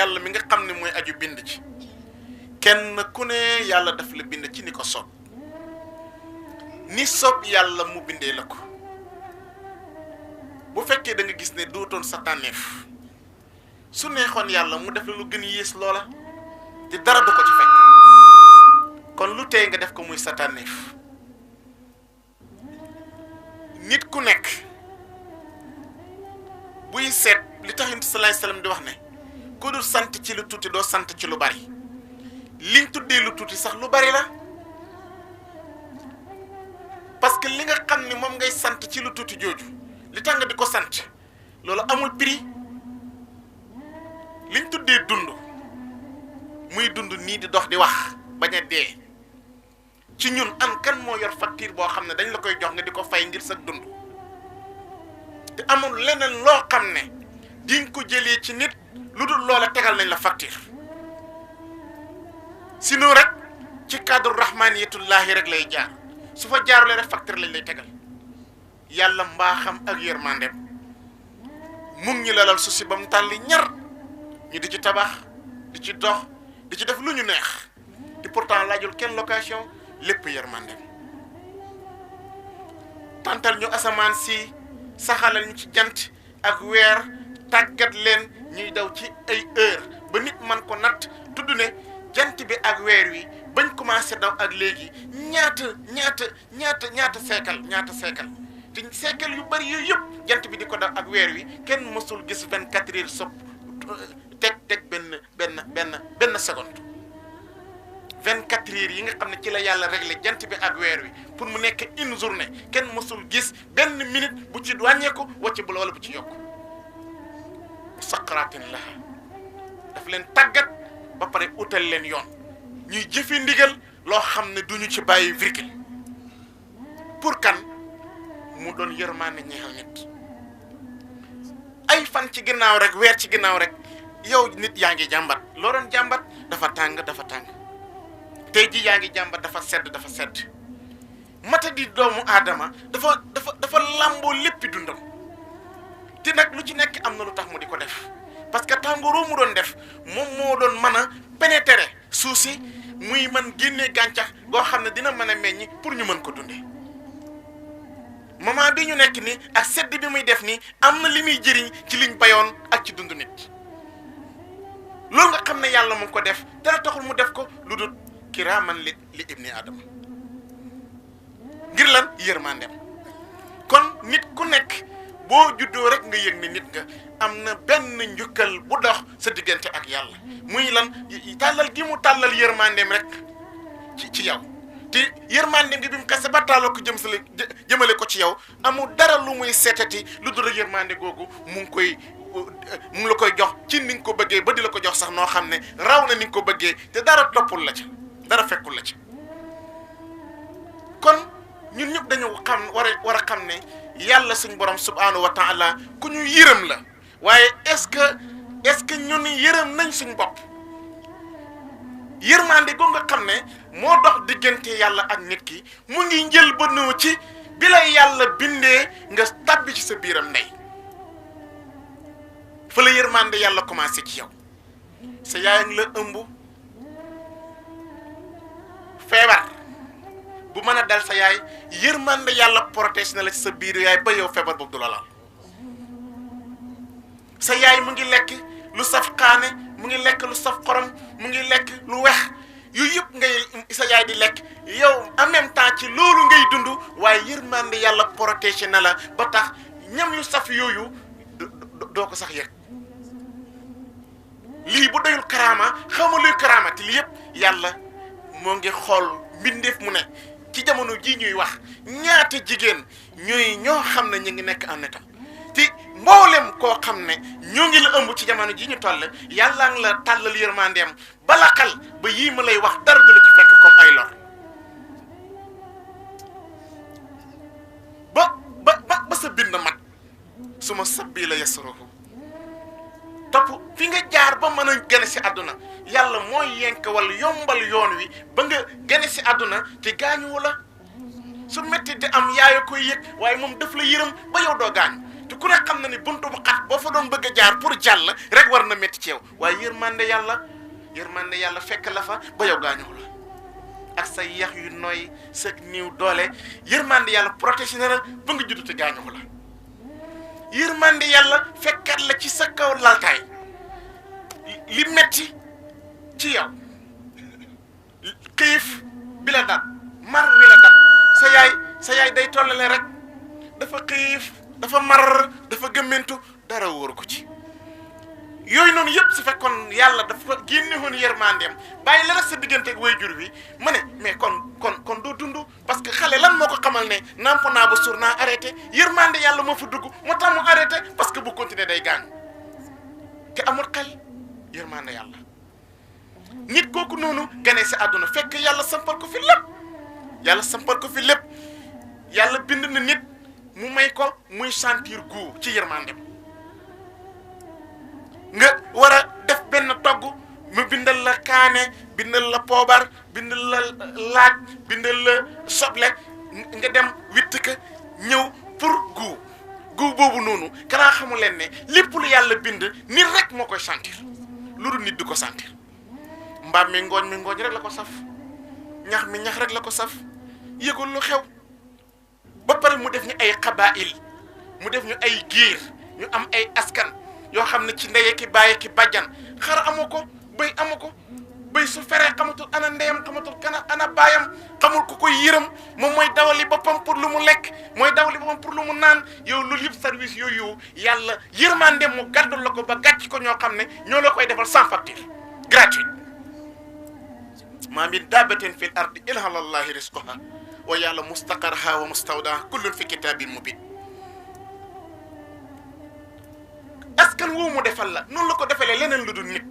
yàlla mi nga xam ne mooy aju bind ci kenn ku ne yàlla daf la bind ci ni ko soob ni soob yàlla mu bindee la ko bu fekkee da nga gis ne dootoon sa tànneef su neexoon yàlla mu def la lu gën yées loola te dara du ko ci fekk kon lu tey nga def ko muy sa tànneef nit ku nekk buy seet li tax Yonent sallallahu alayhi wasallam di wax ne ku dul sant ci lu tuuti doo sant ci lu bari liñ tuddee lu tuuti sax lu bari la parce que li nga xam ne moom ngay sant ci lu tuuti jooju li tax nga di ko sant loolu amul prix liñ tuddee dund muy dund nii di dox di wax bañ a dee ci ñun an kan moo yor facture boo xam ne dañ la koy jox nga di ko fay ngir sa dund te amul leneen loo xam ne diñ ko jëlee ci nit lu dul loola tegal nañ la facture sinon rek ci cadre rahmaniyatullahi rek lay jaar su fa jaarulee rek facture lañ lay tegal yàlla mbaaxam ak yërmandem mu ngi ñu lalal su si ba mu tàlli ñar ñu di ci tabax di ci dox di ci def lu ñu neex te pourtant laajul kenn location lépp yërmandem tantal ñu asamaan si saxalal ñu ci jant ak weer tàggat leen ñuy daw ci ay heure ba nit man ko natt tudd ne jant bi ak weer wi bañ commencé daw ak léegi ñaata seekal te seekal yu bari yooyu yëpp jant bi di ko daw ak weer wi kenn mësul gis 24 heures sopp teg benn seconde 24 heures yi nga xam ne ci la yàlla réglé jant bi ak weer wi pour mu nekk une journée kenn mësul gis benn minute bu ci wàññeeku wàcc bu la wala bu ci yokk saqaraatin la daf leen tàggat ba pare utal leen yoon ñuy jëfi ndigal loo xam ne duñu ci bàyyi virgule pour kan mu doon yërmaane ñeexal nit ay fan ci ginnaaw rek weer ci ginnaaw rek yow nit yaa ngi jàmbat loo doon jàmbat dafa tàng tey ji yaa ngi jàmbat dafa sedd mata di doomu aadama dafa làmboo léppi dundam te nag lu ci nekk am na lu tax mu di ko def parce que tàngooroo mu doon def moom moo doon mën a pénétrer suuf si muy mën génnee gàncax goo xam ne dina mën a meññ pour ñu mën ko dundee moment bi ñu nekk ni ak sedd bi muy def ni am na li muy jëriñ ci liñ bayoon ak ci dund nit loolu nga xam ne yàlla mu ko def dara taxul mu def ko lu dul kiraaman li ibni adama ngir lan yërmandem kon nit ku nekk boo juddoo rek nga yëg ne nit nga am na benn njukkal bu dox sa diggante ak yàlla muy lan tàllal gi mu tàllal yërmandem rek ci yow te yërmandem gi bi mu kase ba tàllal ko jëmale ko ci yow amul dara lu muy seetati lu dul yërmande googu mu ngi la koy jox ci ni nga ko bëggee ba di la ko jox sax noo xam ne raw na ni nga ko bëggee te dara toppul la ca dara fekkul la ca kon ñun ñëpp dañu war a xam ne yàlla suñ borom subhanahu wa taala ku ñu yërëm la waaye est-ce que ñun yërëm nañ suñ bopp yërmande goo nga xam ne moo dox diggante yàlla ak nit ki mu ngi njël ba noo ci bi la yàlla bindee nga tàbbi ci sa biiram ndey fa la yërmande yàlla commencé ci yow sa yaay ngi la ëmb feebar bu mën a dal sa yaay yërmande yàlla protège na la ci sa biir yaay ba yow feebar boobu du la laal sa yaay mu ngi lekk lu saf xaane mu ngi lekk lu saf xorom mu ngi lekk lu wex yooyu yëpp ngay sa yaay di lekk yow en même temps ci loolu ngay dund waaye yërmande yàlla protège na la ba tax ñam yu saf yooyu doo ko sax yëg lii bu doyul karaama xawma luy karaama te lii yëpp yàlla moo ngi xool mbindeef mu ne ci jamono ji ñuy wax ñaata jigéen ñoo xam ne ñu ngi nekk en état te mboolem koo xam ne ñoo ngi la ëmb ci jamono ji ñu toll yàlla ngi la tàllal yërmandeem bala xal ba yii ma lay wax dara du la ci fekk comme ay lor ba sa bind mat su ma sabbi la yasruhu topp fi nga jaar ba mën a gane si àdduna yàlla mooy yenk wala yombal yoon wi ba nga gane si àdduna te gaañuwu la su metti di am yaaya koy yëg waaye moom daf la yërëm ba yow doo gaañu te ku ne xam na ni buntu bu xat boo fa doon bëgg a jaar pour jàll rek war na métti ci yow waaye yërmande yàlla fekk la fa ba yow gaañoo la ak sa yax yu nooy sa niiw doole yërmande yàlla protégé na la ba nga judd te gaañoo la yërmande yàlla fekkat la ci sa kaw laltaay li metti ci yow xiif bi la dab mar wi la dab sa yaay day tollale rek dafa xiif dafa mar dafa gëmmentu dara wóor ko ci yooyu noonu yëpp su fekkoon yàlla dafa génne woon yërmandeem bàyyi la rek sa diggante ak waajur bi ma ne mais kon doo dund parce que xale lan moo ko xamal ne namp naa ba suur naa arrêté yërmande yàlla moo fa dugg moo tax mu arrêté parce que bu continuer day gaañ te amul xel yërmande yàlla nit kooku noonu gane si àdduna fekk yàlla sampal ko fi lépp yàlla bind na nit mu may ko muy sentir goût ci yërmandem nga war a def benn togg mu bindal la kaane bindal la poobar bindal la laaj bindal la soble nga dem witt ka ñëw pour goût boobu noonu kanaa xamu leen ne lépp lu yàlla bind nit rek moo koy sentir lu dul nit du ko sentir mbaam mi ngooñ rek la ko saf ñax mi ñax rek la ko saf yëgul lu xew ba pare mu def ñu ay xabaayil mu def ñu ay giir ñu am ay askan yoo xam ne ci ndeye ki bàyyi ki bàjjan xar amu ko bëy amu ko bëy su feree xamatul ana ndeyam xamatul ana baayam xamul ku koy yërëm moom mooy dawali boppam pour lu mu lekk mooy dawali boppam pour lu mu naan yow loolu yëpp service yooyu yàlla yërmande mu gàddul la ko ba gàcc ko ñoo xam ne ñoo la koy defal sans facture gratuite maa min daabatin fil ardi illa ala llahi rizquha wa yàlla mustaqarha wa mustawdaa kullun fi kitaabin mubin askan woo mu defal la noonu la ko defalee leneen lu dul nit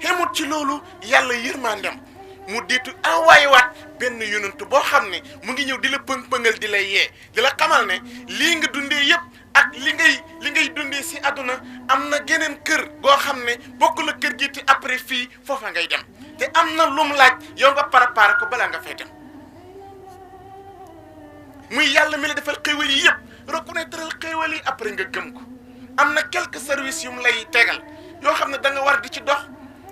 xemut ci loolu yàlla yërmandem mu diitu envoyé waat benn yonent boo xam ne mu ngi ñëw di la pëng-pëngal di lay yee di la xamal ne lii nga dundee yëpp ak li ngay dundee si àdduna am na geneen kër goo xam ne bokk la kër gi te après fii foofa ngay dem te am na lu mu laaj yow nga préparé ko balaa nga fay dem muy yàlla mi la defal xéwal yi yëpp reconnaître xéwal yi après nga gëm ko am na quelques services yu mu lay tegal yoo xam ne da nga war di ci dox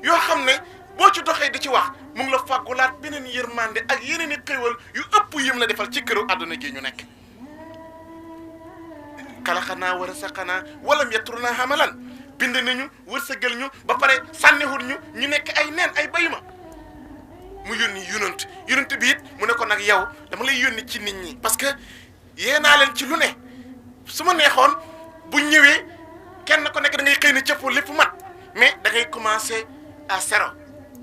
yoo xam ne boo ci doxee di ci wax mu ngi la fàggulaat beneen yërmande ak yeneen i xéwal yu ëpp yim la defal ci këru àdduna gi ñu nekk xalaxanaa wa rasaqanaa walam yatrunaa hamalan bind nañu wërsëgal ñu ba pare sànnihut ñu nekk ay neen ay bayma mu yónni yonent bi it mu ne ko nag yow dama lay yónni ci nit ñi parce que yee naa leen ci lu ne su ma neexoon bu ñëwee kenn ko nekk da ngay xëy na cëppoo lépp mat mais da ngay commencer à zéro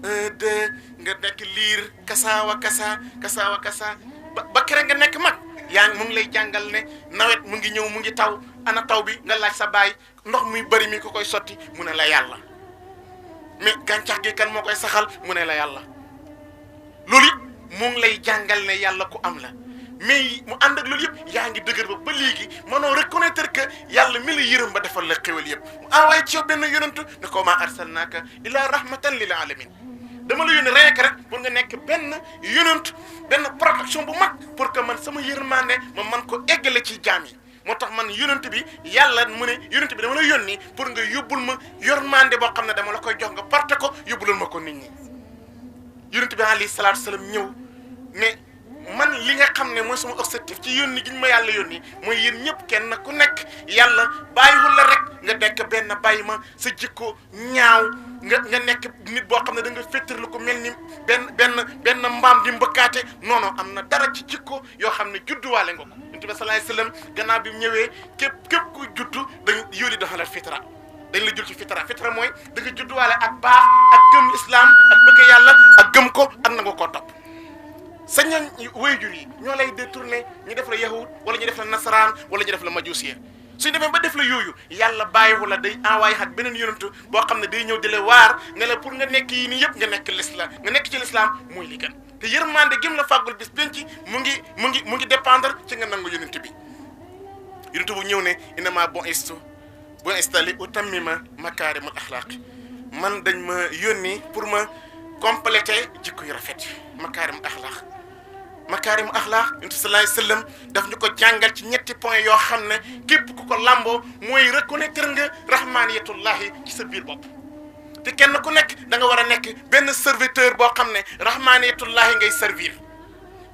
1 2 nga nekk liir kasaawa kasa ba kere nga nekk mag yaa ngi mu ngi lay jàngal ne nawet mu ngi ñëw mu ngi taw ana taw bi nga laaj sa baay ndox muy bëri mi ko koy sotti mu ne la yàlla mais gàncax gi kan moo koy saxal mu ne la yàlla loolu it mu ngi lay jàngal ne yàlla ku am la mais mu ànd ak loolu yëpp yaa ngi dëgër ba léegi mënoo reconnaître que yàlla mi la yërëm ba defal la xéwal yëpp mu envoyé ci yow benn yonentu ne ko maa arsalnaaka illa rahmatan lil alamin dama la yónni rek pour nga nekk benn yonent benn protection bu mag pour que man sama yërmande ma man ko eggale ci jaam yi moo tax man yonent bi yàlla mu ne yonent bi dama la yónni pour nga yóbbul ma yërmande boo xam ne dama la koy jox nga porté ko yóbbulal ma ko nit ñi yonent bi alayhi salaatu salaam ñëw mais man li nga xam ne mooy sama objectif ci yónni gi ñu ma yàlla yónni mooy yéen ñëpp kenn ku nekk yàlla bàyyiwul la rek nga nekk benn bàyyi ma sa jikko ñaaw nga nekk nit boo xam ne da nga féttar lu ko mel ni benn mbaam di mbëkkaate non non am na dara ci jikko yoo xam ne judduwaale nga ko yonent bi sallallahu alayhi wasallam gannaaw bi mu ñëwee képp ku juddu dañ yóoli dafa la fitra dañ la jul ci fitra mooy da nga judduwaale ak baax ak gëm islam ak bëgg yàlla ak gëm ko ak nangu koo topp sa ñoñ waajur yi ñoo lay détourné ñu def la yahud wala ñu def la nasaraan wala ñu def la majusiya suñu demee ba def la yooyu yàlla bàyyiwu la day envoyé ak beneen yonentu boo xam ne day ñëw di la waar ne la pour nga nekk yi nii yëpp nga nekk l'islam nga nekk ci l'islam muy li gën te yërmande gim la fàggul bis benn ci mu ngi dépendre ci nga nangu yonent bi yonentu bu ñëw ne innamaa bu'istu li utammima makaarimul axlaaq man dañ ma yónni pour ma compléter jikko yu rafet makaarimul axlaaq makaarim axlaax yonent sallallahu alayhi wasallam daf ñu ko jàngal ci ñetti point yoo xam ne képp ku ko lamboo mooy reconnaître nga rahmaniyatullahi ci sa biir bopp te kenn ku nekk da nga war a nekk benn serviteur boo xam ne rahmaniyatullahi ngay servir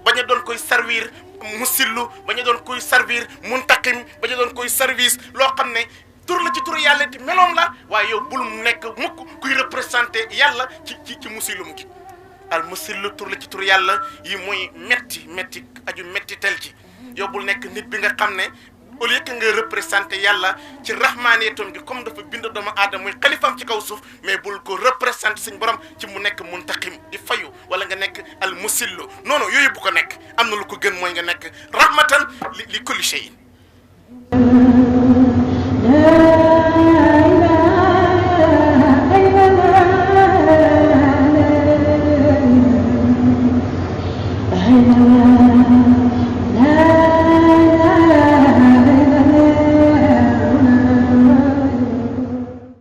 bañ a doon koy servir musillu bañ a doon koy servir muntaqim bañ a doon koy service loo xam ne tur la ci tur yàlla te meloom la waaye yow bul nekk mukk kuy représenté yàlla ci musillu mu gi al musillu tur la ci tur yàlla yi muy metti aju metti tel ci yow bul nekk nit bi nga xam ne au lieu que nga représenté yàlla ci rahmaaniyatam gi comme dafa bind doomu aadama muy xalifaam ci kaw suuf mais bul ko représenté suñ borom ci mu nekk muntaqim di fayu wala nga nekk al musillu non non yooyu bu ko nekk am na lu ko gën mooy nga nekk rahmatan li kulli shay'in